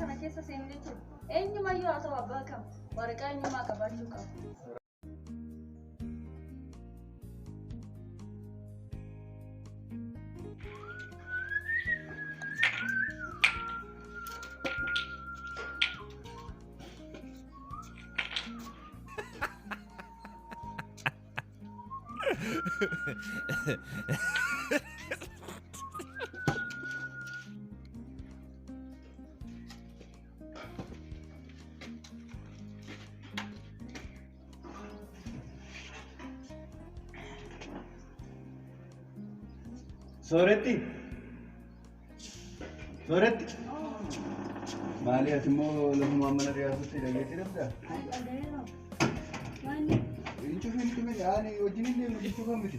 kana keessa seenu jechuudha. Eenyumayyuu haa ta'u abbaa kam waraqaa eenyummaa qabaachuu qaba. Sooretti? Sooretti? Maali ati immoo lafumaan mana dhiyaatutti dhageetti dhabdaa? Hin cufin cufin ani wajjin hin deemnu jechuu kan miti.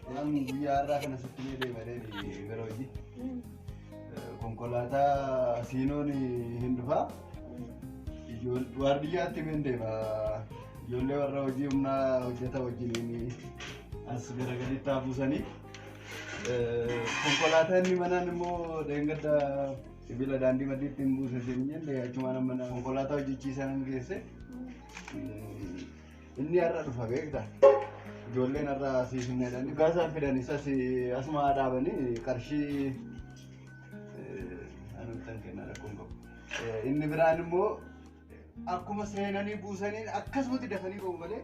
Waan guyyaa har'aa kana sitti mee deema deemi gara hojii. Konkolaataa siinoon hin dhufaa. Waardiyyaatti meen deema. Ijoollee warra hojii humnaa hojjeta wajjiniin as garagalitti haa buusanii. Konkolaataa inni manaan immoo dheengadda sibiila daandii maddiitti hin buuse siin jenne achumaan mana konkolaataa hojjechiisan hin geesse. Inni har'a dhufa beekta. Ijoolleen har'a siif hin jedhan. Dhugaa isaan fidan isas asuma dhaabanii qarshii anuttan kenna rakkoon qabu. Inni biraan immoo akkuma seenanii buusaniin akkasumatti dafanii ba'u malee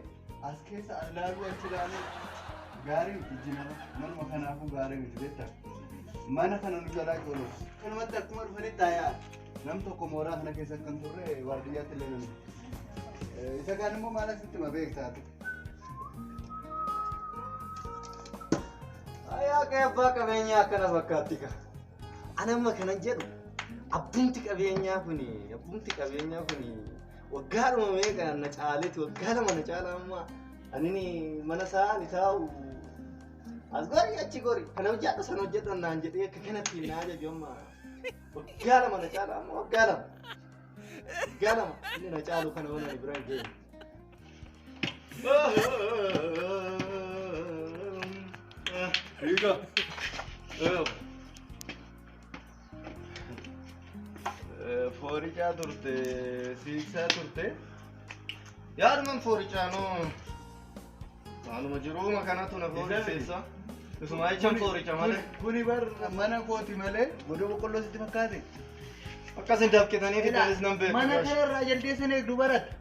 as keessa laaluu achi ilaaluu gaarii miti ijji nama manuma kanaafuu gaarii miti beektaa. Mana kana nu jalaa cooloof. Kanumatti akkuma dhufanitti taayaa nam tokko mooraa kana keessa kan turre waardiyyaatti illee nami. Isa kaan immoo maal asitti ma beektaa? Ayaa qe'ee abbaa qabeenyaa akkana fakkaatti ka. Ani amma kanan jedhu abbumti qabeenyaa kuni abbumti qabeenyaa kuni waggaadhuma meeqa na caaleeti waggaa lama na caala amma anini mana isaa ni taa'u as gori achi gori kana hojjedhu sana hojjedhu naan jedhee akka kanatti na ajaju amma waggaa lama na caala amma waggaa lama inni na caalu kana waan ani bira hin geenye. Hiika. Fooricaa turte, siiksaa turte. Yaaduman fooricaanoo waanuma jiruuma kanatu na fooriseessa. Isuma jechan foorica malee. Kuni bar mana kooti malee godoo boqqolloo sitti fakkaate. Akkasin dafqitanii fidanis nan beeku. Mana kanarraa jaldeessa eegdu baratta.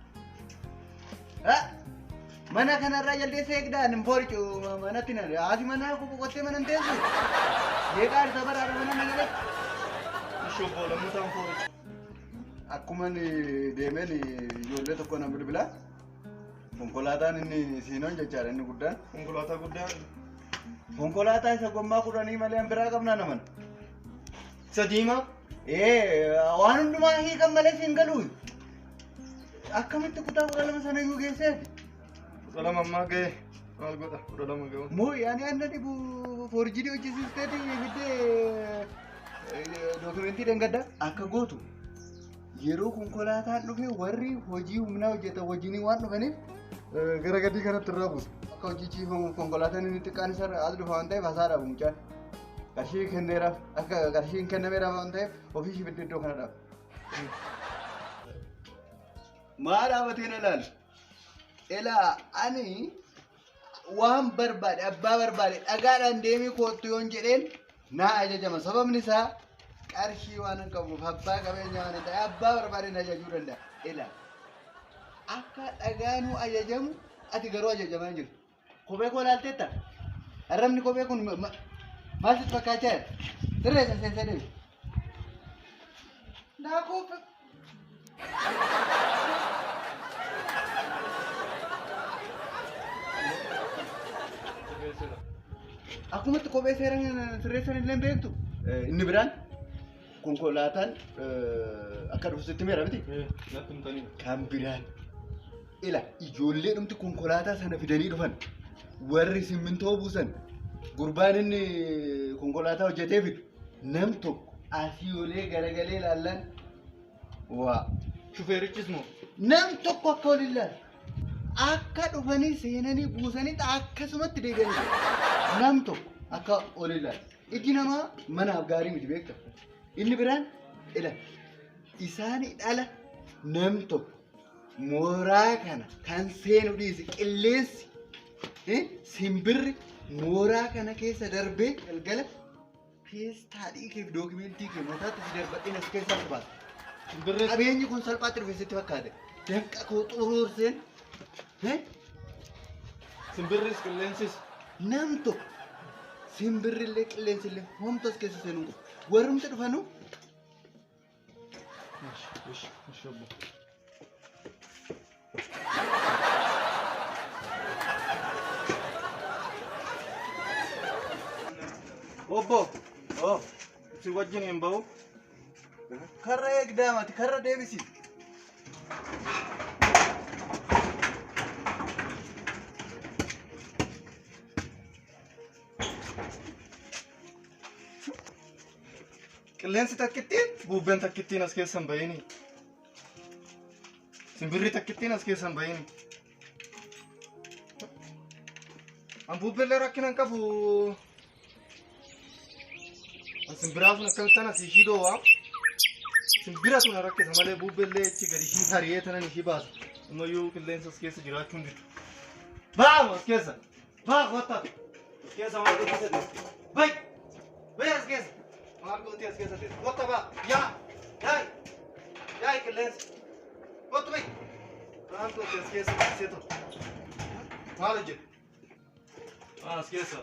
Mana kanarraa jaldeessa eegdaan hin fooricu manatti na haati manaa koo boqottee mana hin teessu. Jeeqaa irta baraadha mana na jalatti. Ishoo lammataan foorica. Akkuma inni deemeen ijoollee tokko na bilbila. Konkolaataan inni siinoon jechaadha inni guddaan. Konkolaataa guddaa. Konkolaataa isa gommaa 10 malee an biraa qabnaa naman. Isa diimaa. Ee, waan hundumaa hiikan malee siin galu. Akkamitti kutaa 12 sana iyyuu geesseeti? 12 ammaa ga'e. Maal godha 12 ga'u. Moo yaani anna dhibu forjidii hojjisiisteeti fiddee dookimentii dhangadda. Akka gootu yeroo konkolaataan dhufe warri hojii humnaa hojjetan wajjinii waan dhufaniif gara gadii kanatti irraa buusu. Akka hojjechiifamuuf konkolaataan inni xiqqaan isa as dhufa waan ta'eef hasaa dhabu mucaan. Qarshii kenneeraaf akka qarshiin kennameeraaf waan ta'eef ofii ishii fiddee iddoo kana dhabu. Maa dhaabatee na ilaali? Elaa ani waan barbaade abbaa barbaade dhagaadhaan deemii koottu yoon jedheen naa ajajama. Sababni isaa qarshii waan hin qabuuf abbaa qabeenyaa waan hin ta'e abbaa barbaade na ajajuu danda'a. Elaa akka dhagaanuu ajajamu ati garuu ajajamaa hin jirtu. Kophee koo ilaalteetta? Arrabni kophee kun maal sitti fakkaachaa jira? Sirreessa seensee deemi. Naa kophee. Akkumatti kophee seeran sirreessan illee hin beektu. Inni biraan konkolaataan akka dhufu sitti meera miti? Natti himtanii. Kan biraan ila ijoollee dhumti konkolaataa sana fidanii dhufan warri simmintoo buusan gurbaan inni konkolaataa hojjetee fidu nam tokko asii olee garagalee ilaallan waa. Shufeerichis moo? Nam tokko akka wal ilaalu. Akka dhufanii seenanii buusanii akkasumatti deebi'anii nam tokko akka ol ilaalu. Iji namaa manaaf gaarii miti beekta. Inni biraan ila Isaanii dhala nam tokko mooraa kana kan seenu dhiisi qilleensi simbirri mooraa kana keessa darbee galgala peestaalii kee fi dookimentii kee mataatti si darbadheen as keessaa si baasa. Simbirri Qabeenyi kun salphaatti dhufe sitti fakkaate. Dafqa koo xuruurseen simbirris qilleensis nam tokko simbirrillee qilleensillee homtu as keessa seenuu hin qabu. Warrumti dhufanu Ish, ish, obbo. Obbo, oh si wajjin hin ba'u. Karra eegdaa mati karra deebisi. Qilleensi takkittiin bubbeen takkittiin as keessa hin bahini. Simbirri takkittiin as keessa hin bahini. An bubbeellee rakkina hin qabu. An simbiraa sun akkamittan asii ishii dhoowwaa. Simbira sun rakkisa malee bubbeellee achi gadi ishii hariyee tanan ishii baasa. Ammayyuu qilleensa as keessa jiraachuu hin didu. Baa as keessa! Baa kottaa! As keessa maal gooti teessu? Bai! Bai as keessa! Maal gooti as keessa teessu? Kottaa baa! Yaa! Yaa'i! Yaa'i qilleensa! Kottu bai! Maal gooti as keessa teessee tolu? Maal hojjetu? As keessa.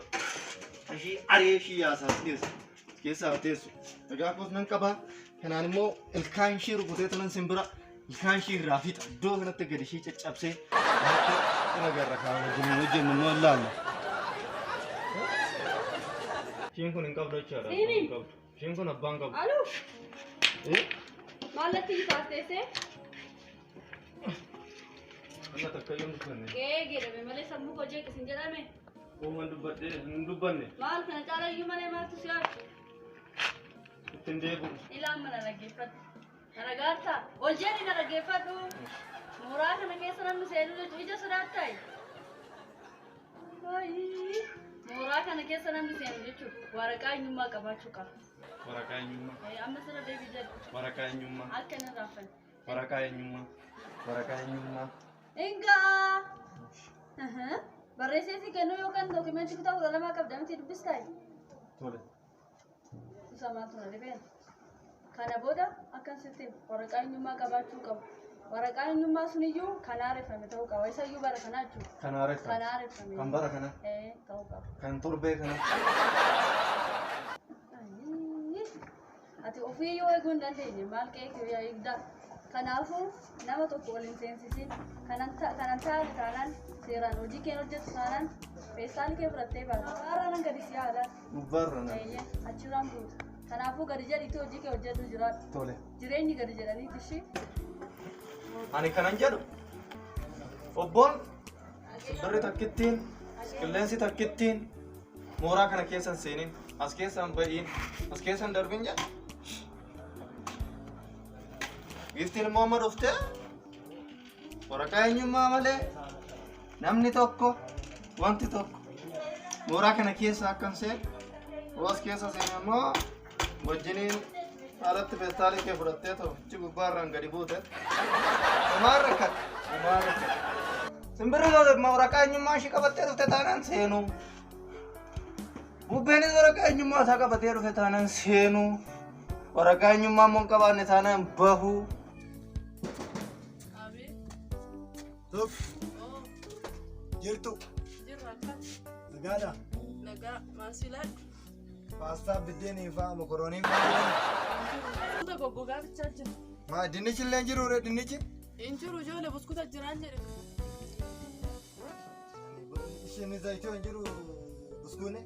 Ishii aree ishii yaasa as keessa. As keessa haa teessu. Egaa koos nan qabaa. Kanaan immoo ilkaan ishii rukutee tanan simbira ilkaan ishii irraa fixa. Iddoo kanatti gadi ishii caccabsee Ina garra kaa wajjin hojjennu immoo ilaalla. Ishiin kun hin qabdu jechaadha. Siini. Hin qabdu. Ishiin kun abbaan qabdu. Aluu maallatti isaaf teessee Anna takka iyyuu hin dubbanne. ga'ee jedhame malee sammuu koo jeeqis hin jedhame. Uumaan dubbadhee hin dubbanne. Maal kana caalayyuu malee maaltu si hafe? Ittiin deebi'u. Ilaan mana dhaggeeffadhu. Na dhagaartaa? Ol jedhi na dhaggeeffadhu. Mooraa kana keessa namni seenuu jechuun ija sodaattaayi. Mooraa kana keessa namni seenu jechuun waraqaa eenyummaa qabaachuu qaba. Waraqaa eenyummaa. Amma sirra deebii jedhu Waraqaa eenyummaa. akka inni raafan. Waraqaa eenyummaa. Waraqaa eenyummaa. Ingaa! Barreessee si kennuu yookaan dookimentii kutaa 12 qabda miti dubbistaayi. Tole. Isa maaltu na dhibeen? Kana booda akkan sitti waraqaa eenyummaa qabaachuu qabu. Waraqaa eenyummaa suniyyuu kan haareffame ta'uu qaba. Isayyuu bara kanaa jechuudha. Kan haareffame. Kan haareffame. Kan bara kana. Ta'uu qaba. Kan torbee kana. Ayii. Ati ofii yoo eeguu hin dandeenye maal qe'ee kee yaa eegdaa? Kanaafuu nama tokko ol hin seensisin. Kanan taane taanaan seeraan hojii kee hojjetu taanaan feestaalii kee fudhattee baata. Gubbaarra nan gadi si haala. Gubbaarra nan. Eeyyee achirraan buuta. Kanaafuu gadi jedhiitii hojii kee hojjedhu jiraadhu. Tole. Jireenyi gadi jedhaniiti ishii. Ani kanan jedhu obboon simbirri takkittiin qilleensi takkittiin mooraa kana keessa hin seenin as keessa hin ba'iin as keessa hin darbin jedha. Giiftiin immoo amma dhuftee waraqaa eenyummaa malee namni tokko wanti tokko mooraa kana keessa akka hin seenne yoo as keessa seene immoo wajjiniin alatti feestaalii kee fudhattee ta'u achi gubbaarraan gadi buute. Maal rakkate? Maal rakkate? Simbirri waraqaa eenyummaa ishii qabattee dhufte taanaan seenuu. Bubbeenis waraqaa eenyummaa isaa qabatee dhufe taanaan seenuu. Waraqaa eenyummaa immoo hin qabaanne taanaan bahuu. Tokko jirtu Jirra akka nagaadha. nagaa maal si ilaalu? Paastaa biddeenii fa'aa mokoroonii fa'aa. Buskuta goggogaa bichaa jira. Maa dinnichi illee hin jiruure dinnichi? Hin jiru ijoollee buskuta jiraan jedhe. Ishiin zayitii hin jiru buskuuni.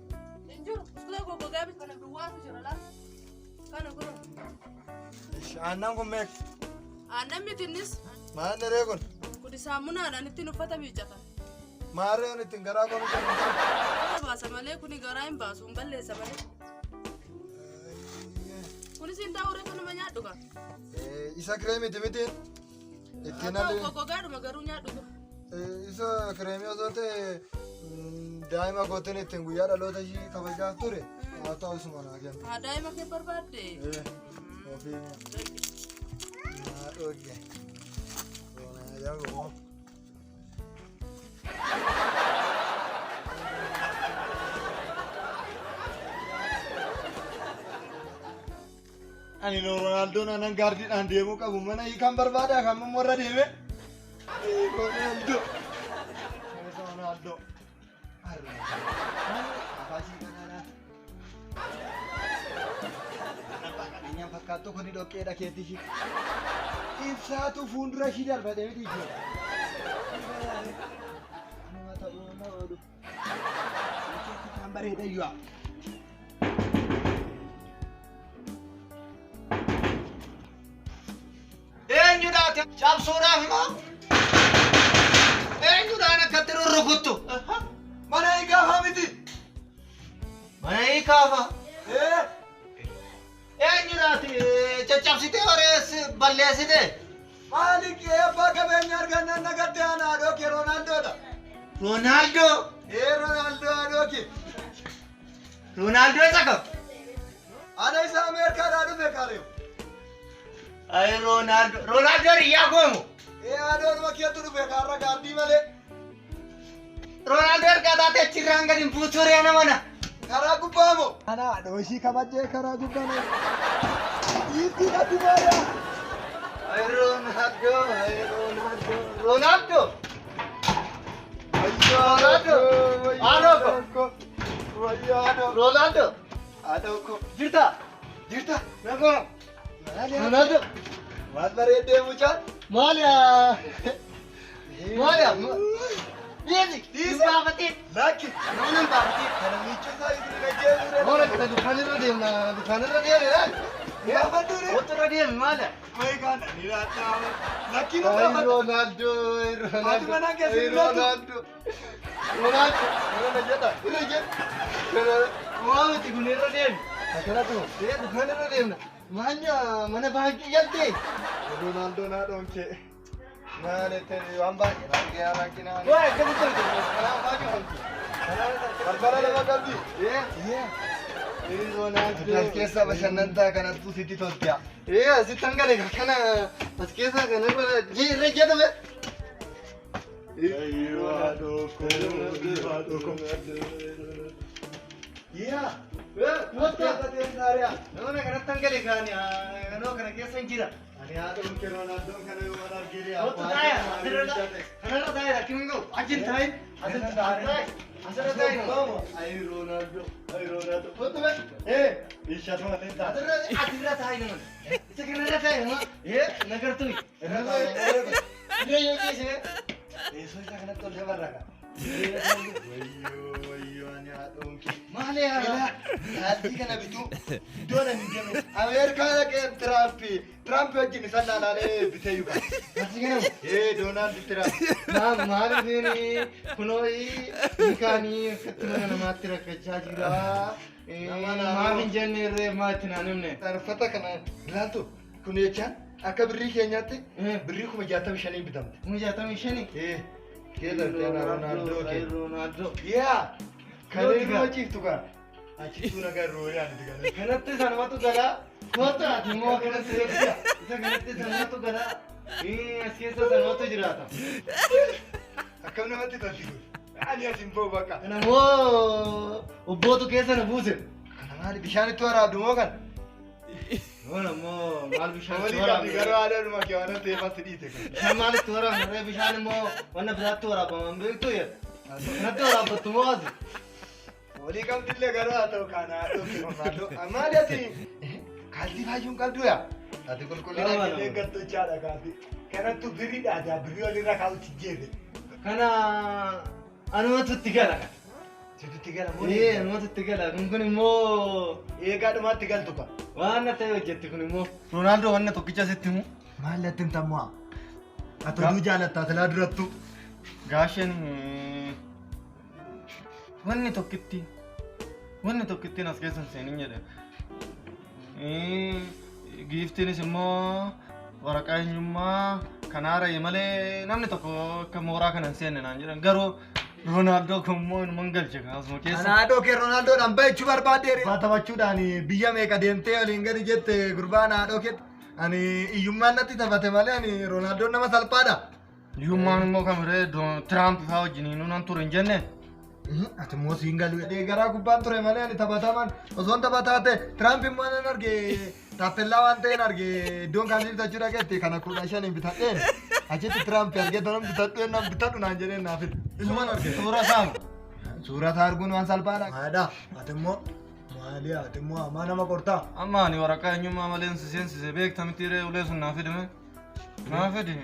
Hin jiru buskuta goggogaa bichaa kana duwwaatu jira laa. Kana gura. Aannan kun meeqa? Aannan miti innis Maal dheree kun? kuni saamunaadhaan ittiin uffata miiccatan. Maarreen ittiin garaa koonu Uffata baasa malee kuni garaa hin baasu hin balleessa malee. Kunis hin ta'u reefu nama nyaadhu gaa. Isa kireemiiti mitiin? Ittiin Haa ta'u halli goggogaadhuma garuu nyaadhu gaa. isa kireemii osoo ta'e daa'ima kootiin ittiin guyyaa dhaloota ishii kabajaaf ture haa ta'u isuma naa kenna. Haa daa'ima kee barbaadde. Ofii. Haadhoo kee. Ajaa'iba. Ani Roonaaldoo nanan gaardiidhaan deemuu qabu mana hiikan barbaada kan immoo irra deeme. Roonaaldoo. Roonaaldoo. Afaasii kanaa Qabeenyaan fakkaattu kun dhoqqeedha keetti ishii. Ibsaatu fuuldura ishii darbatee miti ishee. Nama ta'uu na oolu. Kan bareeda iyyuu. Eenyudhaati? Cabsuudhaaf moo? Eenyudhaan akkatti rurrukuttu? Mana hiikaafa miti. Mana hiikaafa. Ee. Eenyudhaati caccabsitee horees balleessitee? Maali kee abbaa qabeenya argannaan nagaddee ana haadhoo kee Roonaandoodha. Roonaaldoo. Ee Roonaaldoo haadhoo kee. Roonaaldoo isa kam? Ana isa Ameerikaadhaa dhufe kareewu. Ay Roonaaldoo. Roonaaldoo riyyaa goomu. Ee haadhoodhuma keetu dhufe kaarra gaardii malee. Roonaaldoo ergaa taate achirraan gadi hin buutuu reena mana. Karaa gubbaa moo? Ana haadhoo ishii kabajjee karaa gubbaa na. Itti dhatti baaya. Ay Roonaaldoo. Ay Roonaaldoo. Roonaaldoo. Roonaaldoo. Haadhoo koo. Wayyoo haadhoo. Roonaaldoo. Haadhoo koo. Jirta? Jirta? Nagoo. Maali? Roonaaldoo. Maal bareeddee mucaan? Maali? Maali? Dhiisi. Dhiisi. Baafatiin. Lakki. Namni hin baafatiin. Kana miiccuu isaa isin dhaggeessu. Moora kana dukkaanirra deemna. Dukkaanirra deemna laal. Gaafadhu ree. Wanta irra deemi maali? Wayi kana ni laata. Lakki nu Ay gaafadhu. Roonaaldoo. Ay Roonaaldoo. Haati manaa keessa Ay hin loltu. Roonaaldoo. Roonaaldoo. Irra jedha. Irra jedha. Kana waa miti kun irra deemi. Akkanatu. Ee dukkaanirra deemna. Maanya mana baankii galtee. Roonaaldoo naa dhonkee. Maal ettee waan baay'ee baay'ee rakkina. Waa akkasitti hojjetu. Kanaan baay'ee hojjetu. Balbala lama qabdi. Ee. Ee Roonaaldoo. As keessa bashannantaa kanattu sitti toltiya. Ee asitti hangale kana as keessa kana irra jedhame. Haadhoo koo. Haadhoo koo. Yaa. Nama kanatti hangale kaani kanoo kana keessa hin jira. Ani haadhoon kee Roonaaldoo kana yoo mana argee Kottu taaya asirra kanarra taaya rakkin hin gahu achi hin taayin asirra taayi asirra taayi. Ay Roonaaldoo. Ay Roonaaldoo. Kottu be. Ee. Ishatu malee ta'a. Asirra asirra taayi nama. Isa kanarra taayi nama. Ee nagartuu. Irra yoo ciise. Teessoo isaa kanatti ol dabarra. Wayyoo wayyoo ani haadhoon kee. Maali yaa? Kaalsii kana bituu iddoo ani deeme Ameerikaa dhaqee Tiraampi Tiraampi wajjin isaan laalaalee bitee yuuqa. Kaalsii kana. Ee Doonaald Tiraamp. Maal isheen kunoo hiikaanii akkatti mana namaatti rakkachaa jira. Maaf hin jenne irree maa itti naan himne. Uffata kana ilaaltu kun jechaan akka birrii keenyaatti birrii 65,000 bitamte. 65,000. Ee kee darbee Roonaaldoo kee. Roonaaldoo. Yaa kan inni ciiftu kan achittuu nagaa rooyaan itti galee. Kanatti sanumatu galaa. Kottu ati immoo kanatti isa kanatti sanumatu galaa. As keessa sanumatu jiraata. Akkam namatti tolti kun. Ani as hin ba'u bakka. Kana immoo obbootu keessa na buuse. Kana maali bishaan itti waraabdu moo kan? Kun immoo maal bishaan itti Walii qabdi waraabne? garuu haadha kee waan ta'eef as dhiite kun. Bishaan maal itti waraabne? Ree bishaan immoo wanna biraatti waraabaman beektu jedha. Kanatti waraabbattu moo asi? Walii qabdillee garuu haa ta'u kana haadha kee Roonaaldoo. Maali ati kaalsii baay'uun qabdu yaa? Ati qulqullina Qaba. kee eeggattu kaalsii. Kanattu birrii dhaadaa birrii walirra kaa'utti jeebe. Kana anumatu itti gala. Situ gala moo? Ee anumatu itti gala. Kun immoo Eegaa dhumaatti galtu ka. waan na ta'e hojjetti kun immoo. Roonaaldoo wanna tokkicha sitti himu. Maal natti himta? Ati oduu jaalattaa silaa durattu. Gaasheen wanni tokkitti wanni tokkittiin as keessa hin seenin jedhe. Giiftiinis immoo waraqaa eenyummaa kan haara'e malee namni tokko akka mooraa kana hin seenne naan jedhan garuu Roonaaldoo kun immoo inuman galche asuma keessa. Kana haadhoo kee Roonaaldoo barbaaddeere. Taphachuudhaan biyya meeqa deemtee waliin gadi jette gurbaan haadhoo kee. Ani hiyyummaan natti taphate malee ani Roonaaldoo nama salphaadha. Hiyyummaan immoo kamiree Tiraamp fa'aa wajjin nan ture hin jenne. Ati immoo siin galu jedhee garaa gubbaan ture malee ani taphatamaan osoon taphataa ta'e Tiraamp immoo nan arge taappellaa waan ta'een arge iddoon kaasii bitachuu dhaqeetti kana 15 bitadheen achitti Tiraamp argee tolan bitadhu nan bitadhu naan jedheen naaf fide. Isumaan arge. Suura isaa. Suura isaa arguun waan salphaadha. Haadha ati immoo maali ati immoo ammaa nama qortaa. Amma ani waraqaa eenyummaa malee hin seensise beekta miti ree ulee sun naa fidime. Naa fidi.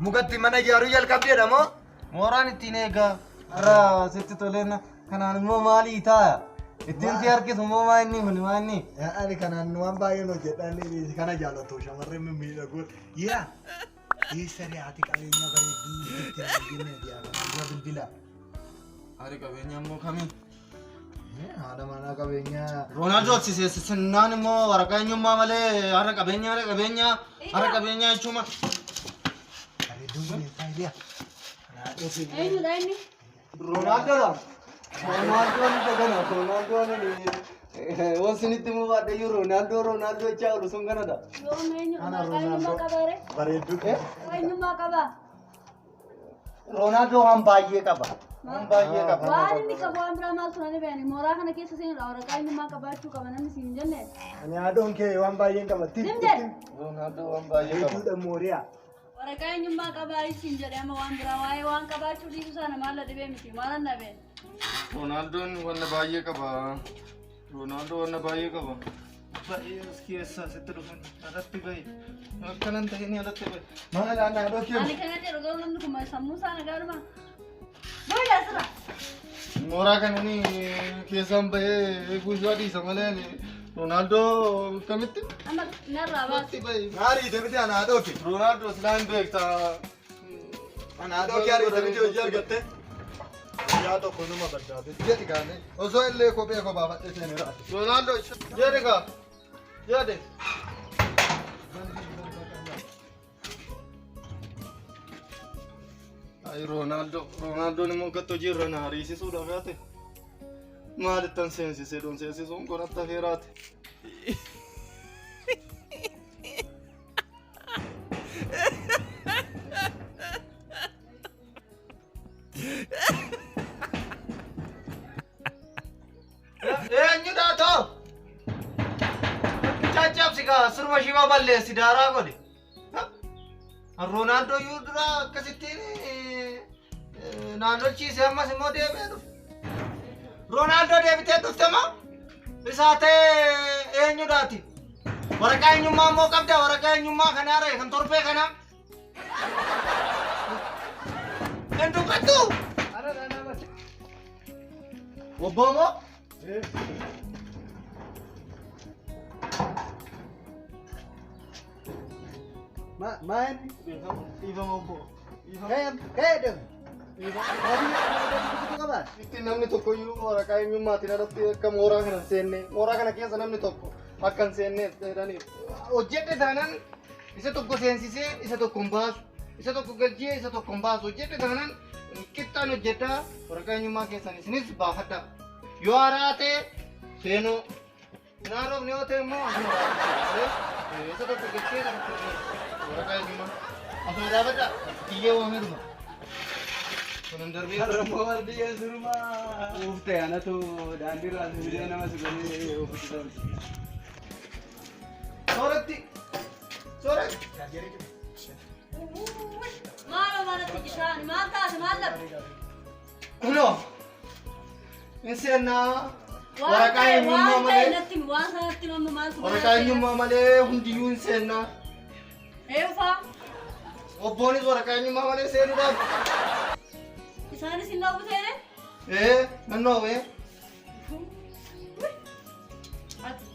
Mukatti mana ijaaruu jalqabdeedha moo? Mooraan ittiin eegaa. Irraa sitti toleen kanaan immoo maalii ta'a? Ittiin si harkisu immoo maa inni kun maa inni? Ani kanaan waan baay'een hojjedhaan kana jaallattu shamarreen mimmiidhagoon. Yaa eessa haati qabeenyaa bareedduu itti argine dura bilbila. Haati qabeenyaa immoo kamiin? Haadha manaa qabeenyaa. Roonaaldoo si seensisinnaan immoo waraqaa eenyummaa malee haadha qabeenyaa haadha qabeenyaa haadha qabeenyaa jechuuma. Bareedduun kun eessaa iliyaa? Eenyudha inni? Roonaaldoo Roonaaldoo isa kana Roonaaldoo waan sinitti immoo baadhee jiru Roonaaldoo Roonaaldoo jechaa oolu sun kanadha. Yoom eenyu? Ana Waraqaa eenyummaa Roonaaldoo. qabaa ree? Bareedduu. Waraqaa eenyummaa qabaa? Roonaaldoo waan baay'ee qaba. Waan baay'ee qaba. Waan inni qabu waan biraa maaltu na dhibeen mooraa kana keessa seenuudha waraqaa eenyummaa qabaachuu qaba namni siin hin jenne. Ani haadhoon kee waan baay'een qabatti. Sim jedhe. Roonaaldoo waan baay'ee qaba. Bareedduudha mooriyaa. Waraqaa eenyummaa qabaa siin jedhe amma waan biraa waa'ee waan qabaachuu dhiisuu sana maal na dhibee miti maal na dhibeen. Roonaaldoo wanna baay'ee qaba. Roonaaldoo wanna baay'ee qaba. Baay'ee as keessaa sitti dhufan alatti bahi. Akkanan ta'in alatti bahi. Maal ana haadhoo kee? Ani kana jedhu garuu namni kun sammuu isaa nagaadhuma. Booda asirra. Mooraa kana ni keessaan bahee eeguu isaa dhiisa malee Roonaaldoo kamitti? Amma narraa baasi. Alatti bahi. Maali miti ana haadhoo kee? Roonaaldoo silaa hin beektaa. Ana haadhoo kee ariite miti hojii argatte? Guyyaa tokko numa baddaate jedhi kaane osoo illee kophee koo baafadhee seenee raate. Roonaaldoo jedhi kaa. Jedhi. Ay Roonaaldoo Roonaaldoon immoo gatti hojii irra na hariisisuudhaaf yaate. Maalittan seensisee doon seensisuun kun atta feeraate. Eenyudha too? Caccabsi kaa sirba shibaa balleessi daaraa godhe. Roonaaldoo iyyuu dura akkasittiin naannolchiise ammas immoo deebi'ee dhufe. Roonaaldoo deebitee dhufte moo? Isaa ta'e eenyudhaati? Waraqaa eenyummaa immoo qabda waraqaa eenyummaa kanaa ree kan torbee kanaa. Hin dubbatu. Obboo moo? Maal? Dhiifama obboo. Ka'ee deemu. Itti namni tokko iyyuu waraqaa eenyummaatiin alatti akka mooraa kana hin seenne mooraa kana keessa namni tokko akka hin seenneef jedhaniif. Hojjedhe taanaan isa tokko seensisee isa tokko hin baasu isa tokko galchee isa tokko hin baasu hojjedhe taanaan qixxaan hojjedhaa waraqaa eenyummaa keessan isinis baafadhaa. Yoo haaraa ta'e seenuu hin haarofne yoo ta'e immoo asuma dhaabadhaa. Isa tokko galchee isa tokko waraqaa eenyummaa asuma dhaabadhaa kiyyee waamee dhufa. Kunan darbee. Har'ammoo bardiyyeen sirumaa uufte anatu daandiirraa sibilee nama si godhee ofitti ta'u. Sooratti. Sooratti. Maaloo maalatti jishaan maal taate maal dhabde? Kunoo. Hin seennaa. Waan Waraqaa ta'e eenyummaa waan ta'e malee. natti himi waan sanatti himi amma maaltu Waraqaa eenyummaa malee hundiyyuu hin seennaa. Eeyyufaa Obboonis waraqaa eenyummaa malee seenuudhaaf. isaanis hin dhowwu seene? Ee nan dhoowwee. Ati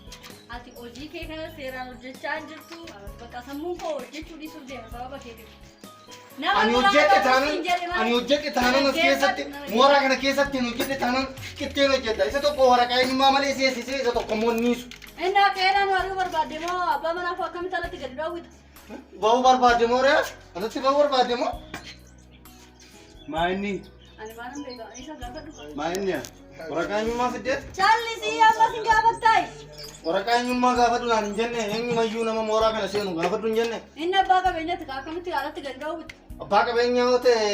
ati hojii kee kana seeraan hojjechaa hin jirtu. Bakka sammuun koo hojjechuu dhiisuuf deema sababa keetiif. Nama Ani biraa hojjedhe dhowwu taanaan siin jedhe malee. ani hojjedhe taanaan as keessatti mooraa kana keessatti ani hojjedhe taanaan qixxeen hojjedha. Isa tokko waraqaa eenyummaa malee seensisee isa tokko immoo niisu. Inni akka heeraan warri barbaadde moo abbaa manaa koo akkamitti alatti gadi dhowwita? Bahuu barbaadde moo ree? Alatti bahuu barbaadde moo? Maa inni? Ani maalan beeka isa gaafadhu. Maa inni? Waraqaa eenyummaa fiddeet? Challisii ammas hin gaafattaayi. Waraqaa eenyummaa gaafadhu naan hin jenne eenyumayyuu nama mooraa kana seenu gaafadhu hin jenne. Inni abbaa qabeenyaatti akkamitti alatti gadi dha'uutti. Abbaa qabeenyaa yoo ta'e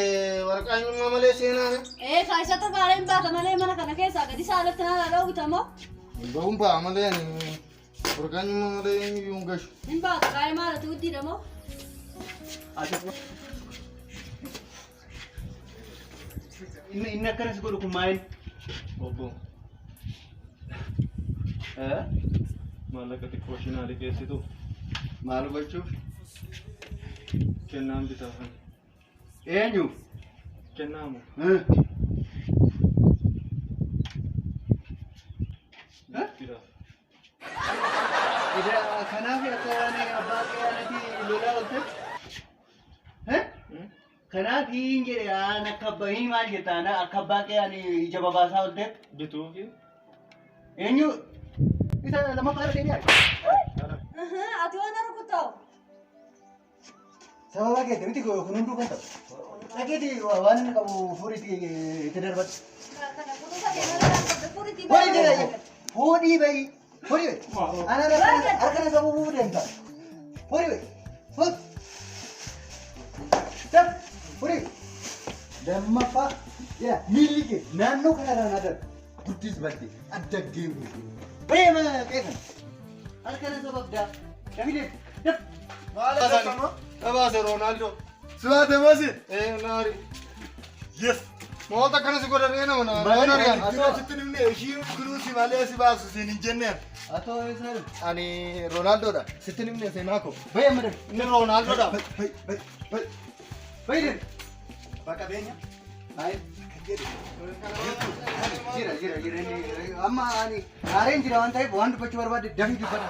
waraqaa eenyummaa malee seenaa. Ee kaayisata gaarii hin baata malee mana kana keessaa gadi isaa alatti naan dha'uuta moo? Bahuun ba'a malee ani waraqaa eenyummaa malee eenyuyyuu hin gashu. Hin baata kaayee maalati guddiidha moo? Inni akkanas godhu kun maal? Obbo. Maallaqa xiqqoo isheen haali geessitu. Maal gochuuf? Kennaan bitaafan. Eenyu? Kennaamu. Bitaaf. Kanaaf akka waan abbaa qe'aanatii lolaa oolte? Kanaaf hin jedhe aan akka abbaa hin maal jettaan akka abbaa qe'aan ija babaasaa oolte? Bituufi. Eenyu? Isa lammaffaa irra deebi'aa. Ati waan rukutta'u. Sababa keetti miti kun hunduu kan ta'u. Dhageeti waan inni qabu fuudhiitti itti darbadhu. Kana kunuunsa kee fuudhiitti Fuudhii bahi. Fuudhii bahi. Fuudhii bahi. Ana harka na sababuu deemta. Fuudhii bahi. Fuudh. Daf. Fuudhii. Lammaffaa yaa miilli kee naannoo kanarraa na darbu. Guddis badde adda geemu. Bahee mana qeesan. Harka na sababdaa. Dafii daf. Dhabaase Roonaaldoo. Sibaate moosi. Ee naari. Yes. Moota akkana si godhadhee nama naa. Achitti nimne ishii kunuunsi malee si baasu siin hin jenneen. Atoo eessa dhufu? Ani Roonaaldodha. Sitti nimne seenaa koo. Bahee amma daf. Inni Roonaaldodha. Bayi bayi bayi. Bahee daf. Abbaa qabeenya. Ayi. Kan jedhu. Jira jira jira inni amma ani aareen jira waan ta'eef waan dubbachuu barbaade dafii dubbadha.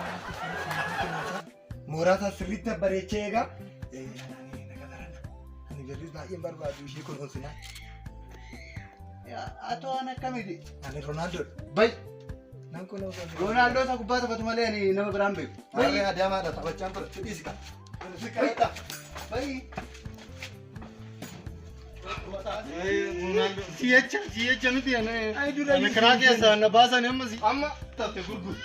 Mooraa isaa sirriitti bareechee eegaa. Ani naga baranna. Ani birris baay'een barbaadu ishee kunuunsinaa. Atoo waan akkamiti? Ani Roonaaldodha. Bayi. Nan kunuunsa. Roonaaldoo isa kubbaa taphatu malee ani nama biraan beeku. Bayi Adaamaadha taphachaa ture. Fidhiisi ka. Si kadhadha. Bayi. Si'echa si'echa miti ani. Ai dura Ani karaa keessaa na baasan amma si. Amma Taate gurguru.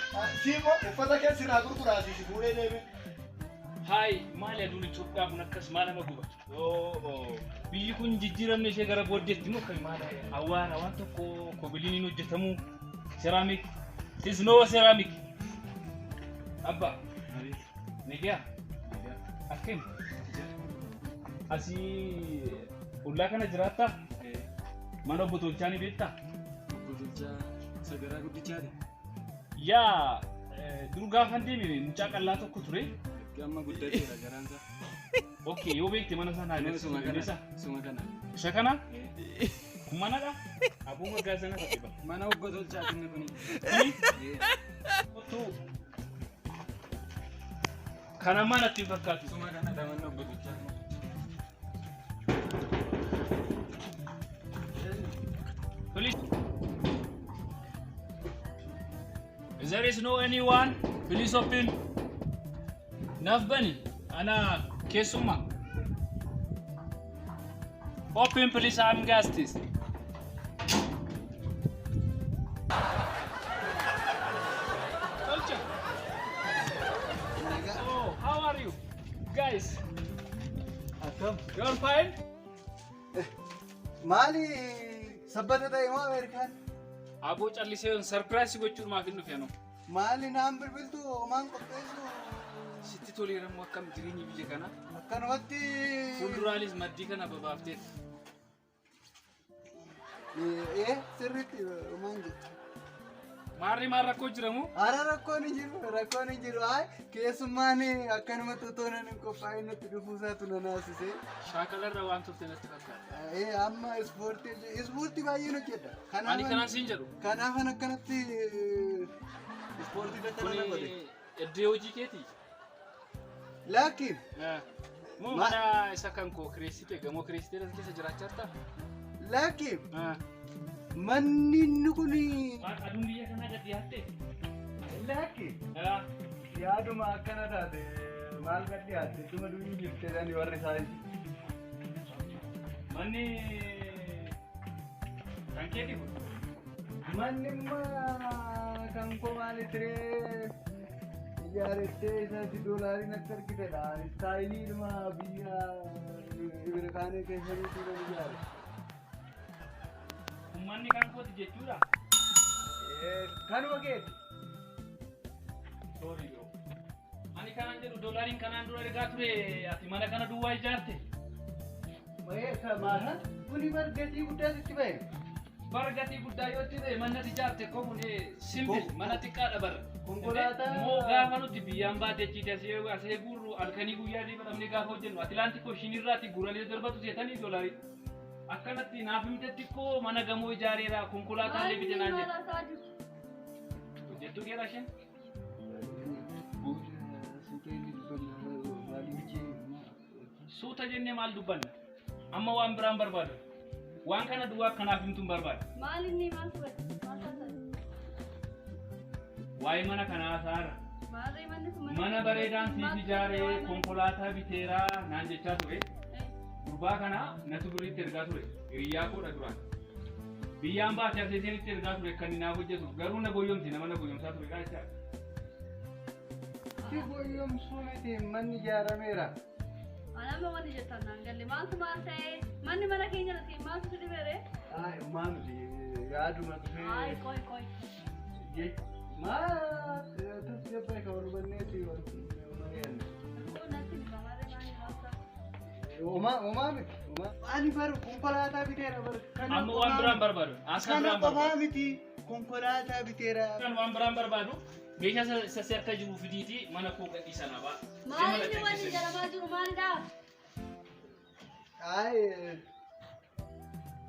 siimo uffata kee sirraa gurguraati si fuudhee deeme. Haay, maali aduun Itoophiyaa kun akkas maal nama guba? Biyyi kun jijjiiramni ishee gara booddeetti moo akkami maal awwaara waan tokko kobiliin hin hojjetamu ceramic sisnoo ceramic. Abba, Nigiyaa, akkami? Asii ollaa kana jiraattaa? Mana obbo Tolchaa ni beektaa? Obbo Tolchaa sagaraa guddichaati. Yaa dur gaafan deeme mucaa qal'aa tokko ture. Amma guddateera garaan isaa. Okay, yoo beekte mana sana agarsiisuu Suma kana. dandeessaa? Suma kana. Isa kana? Kun manadha? Aboo waggaa sana ta'e ba. Mana obbo Tolchaati inni kuni. Kottu. Kana mana natti hin fakkaatu. Suma kana manni obbo Tolchaa. Please. There is no anyone. Please open. Naaf bani. Ana keessummaa. Open please, I'm guest. Tolcha. Oh, how are you? Guys, Akkam? you are fine? Maali sabbata ta'e moo Ameerikaan? Aboo callisee surprise gochuudhumaaf hin dhufe anoo. Maali naan bilbiltu homaan qopheessu? Sitti toleeramu akkam jireenyi biyya kanaa? Akkanumatti. Fuulduraanis maddii kana babaafteet. Ee sirriitti homaan jedhu. Maarri maal rakkoo jiramu? Ara rakkoon hin jiru rakkoon hin jiru hayi keessummaan akkanumatti otoo nan hin qophaa'in natti dhufuusaatu na naasise. Shaakalarra waan turte natti fakkaata. Ee amma ispoortii ispoortii baay'een hojjedha. Ani kanaan siin jedhu. Kanaafan akkanatti ispoortii dattana na godhe. Kuni iddoo hojii keetii? Laakiin Moo mana isa kan koo kireessite gamoo kireessitee as keessa jiraachaa jirtaa? Laakiin manni inni kun Aduun biyya kanaa gad dhiyaatte? Laakiin yaaduma akkana taate maal gad dhiyaatte ittuma durii jirte jedhanii warri saayinsii. Manni kan keeti kun? Manni immoo kan koo maali tiree ijaarettee isaatti doolaariin akka argitedha. Istaayilii ilma biyya Ibirkaanii keessatti kan ijaare. Manni kan kooti jechuudha. Kanuma keeti. Sorry bro. Ani kanan jedhu doolaariin kanaan dura ergaa ture ati mana kana duwwaa ijaarte. Maala kuni bar gatii guddaatu itti bahe. Bar gatii guddaa yoo itti bahe manni ati ijaarte koo kun simple mana xiqqaadha bar. Konkolaataa. Moo gaafa nuti biyyaan baate achiiti asee guurru halkanii guyyaa deebi'amnee gaafa hojjennu Atilaantik Ooshinirraati guuranii darbatu seetanii doolaarii. Akkanatti naaf himtetti koo mana gamoo ijaareera konkolaataa illee bite naan jedhe. Hojjettuu keera isheen? Suuta jennee maal dubbanna? Amma waan biraan barbaadu. Waan kana duwwaa akkanaaf himtuun barbaadu. Maal inni maal ture? Maal taasisan? Waa'ee mana kanaa saara. Maarree manni kun Mana bareedaan siif ijaaree konkolaataa biteeraa naan jechaa ture. Gurbaa kana natu biriitti ergaa ture. Hiriyyaa koodha duraan. Biyyaan baatee asee seenitti ergaa ture kan inni naaf hojjetu. Garuu na goyyomsi nama na goyyomsaa ture gaa jechaadha. Si goyyomsuu miti manni ijaarameera. Anamma wanni jettan naan galle maaltu maal ta'e manni mana keenya irratti maaltu si dhibere? Ay maal yaaduma Ay dhufee qoy qoy. Maal tasgabbaa'e kan wal hubanneeti wal mari'anne. Kun natti hima maarree maal maal ta'a? Homaa miti. Ani bar konkolaataa biteera bar. Amma waan biraan barbaadu. Haasaa Kana biraan qofaa barbaadu. miti konkolaataa biteera. Kan waan biraan barbaadu meeshaa isa si harka jiru fidiiti mana koo gadhiisanaa ba'a. Maal inni wanni jedhamaa jiru maalidha? Ay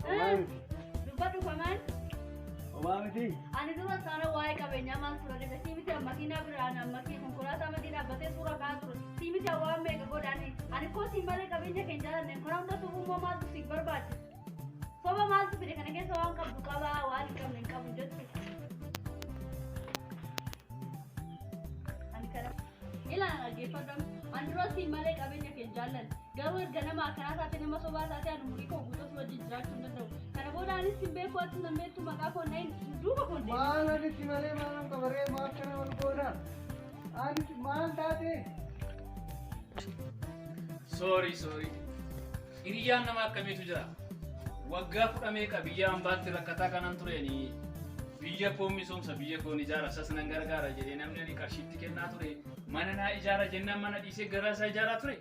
homaa miti. Dubbadhu kamaan Homaa miti. ani dura saana waa'ee qabeenyaa maal ture dhibe sii miti makiinaa biraan makii konkolaataa madii dhaabbatee suura ka'aa ture sii miti waan meeqa godhaani ani koo siin malee qabeenya keenya jaalanne kana hunda suufummoo maaltu siif barbaachisa? Soba maaltu fide kana keessa waan qabdu qabaa waan hin qabne hin qabu jechuudha. Ani kana ilaan dhaggeeffadhamu ani dura siin malee qabeenya keenya jaallanne garuu erga nama akkanaa taate nama sobaa taate ani umurii koo guutuu si wajjin jiraachuu hin danda'u. Kana booda anis hin beeku ati nan beektu maqaa koo na hin duuba koo hin deemu. Maal ani si malee maalan qabaree maal kana wal goona? Ani maal taate? Sorry sorry. Hiriyyaan nama akkamiitu jira? Waggaa kudha meeqa biyya ambaatti rakkataa kanan tureeni biyya koo misoomsa biyya koon ijaara sas nan gargaara jedhee namni ani qarshiitti kennaa ture mana naa ijaara jennaan mana dhiisee garaa isaa ijaaraa ture.